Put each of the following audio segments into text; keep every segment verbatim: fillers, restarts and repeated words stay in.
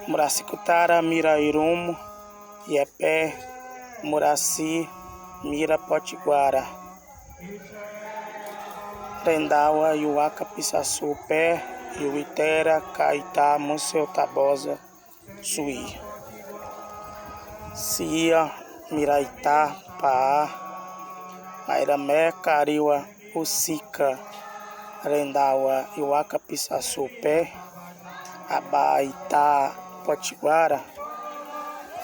Muraci Kutara mira Irumu, Yepé Muraci mira Potiguara. Rendawa Iwaka Pisasu Pé, Iwitera Kaitá Museu Tabosa Sui. Sia mira Itá Paá, Mairamé Kariwa Usika, Rendawa Iwaka Pisasu Pé, Aba Itá Potiguara,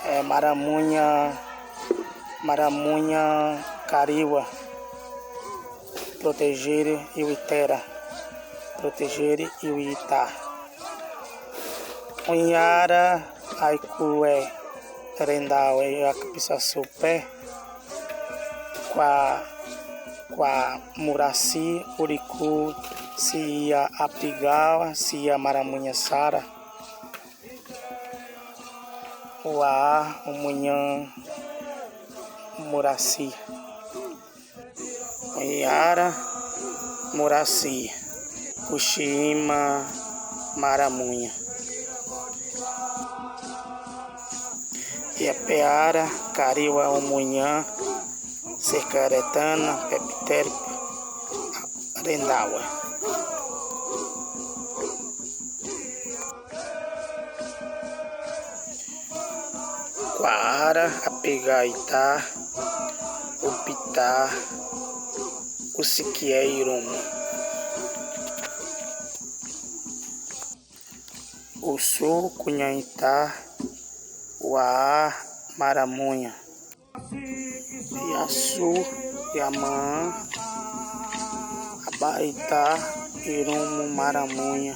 eh, Maramuña, Maramuña Kariwa, Proteger Iwitera, Proteger Iwitá. Uñara Aikué, Rendawa Iwaka Pisasu Pé, Kwa, Kwa Muraci Uriku, Sia Apigawa, Sia Maramuña Sara, Wa Umuña Muraci. Uñara Muraci, Kuxima Maramuña. Yepé ara Kariwa Umuña, Sekaretana Pepiterp, Rendawa. Kwa ara Apigaitá Upitá Usikieirum. Usu Kuñaitá Wa Maramuña. Yasu Yama Abaitá Irumu Maramuña.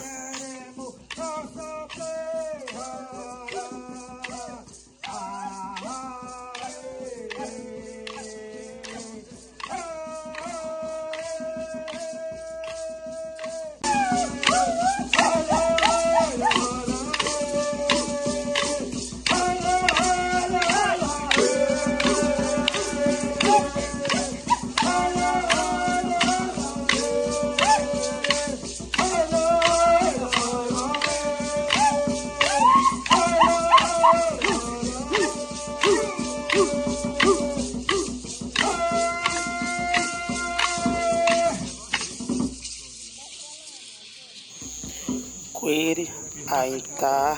Kwiri aitá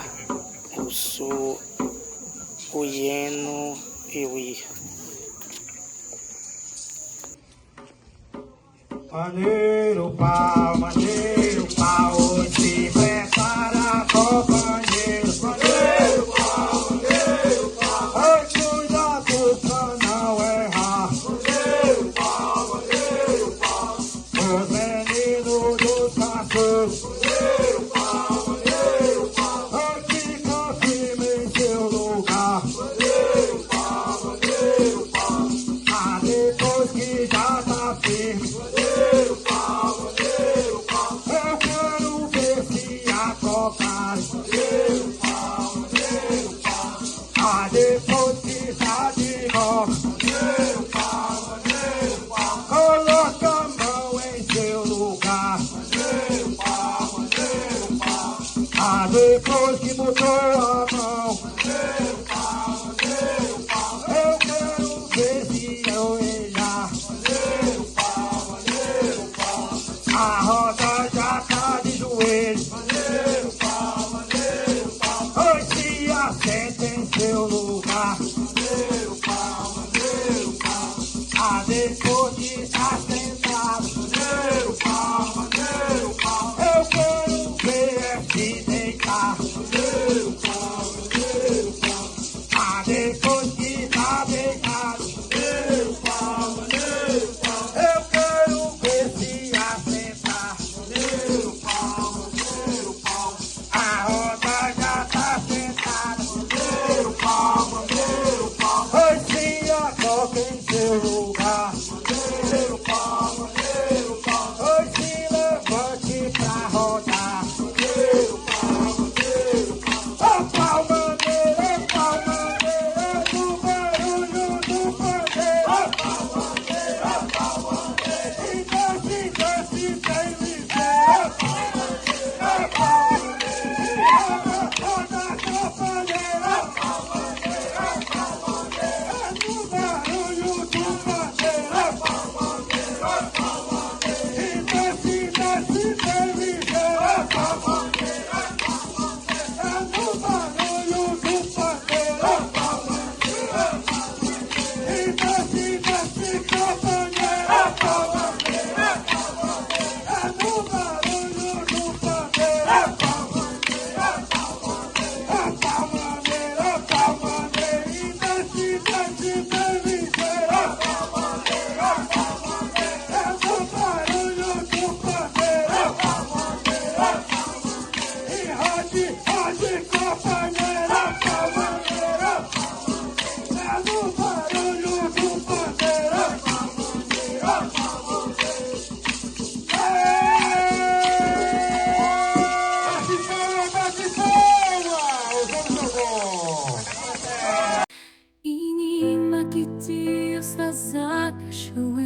usu uyenu iwi. Maneiro pau, maneiro pau, se prepara, companheiro. Maneiro pau, maneiro pau, ai, cuidado pra não errar. Maneiro pau, maneiro pau, os meninos dos cachorros. Maneiro pau, maneiro pau, ai, fica firme em seu lugar. Maneiro pau, maneiro pau, ah, depois que já tá firme. Eu quero ver se a troca. Ah, depois que tá de volta, coloca a mão em seu lugar. Ah, depois que botou a mão, eu quero ver se eu errar. A roda já tá de joelho. Oi, se assenta em seu lugar. Ah, depois de tá sentado, eu quero ver é se deitar. Inin ma ki tiro sa zaka show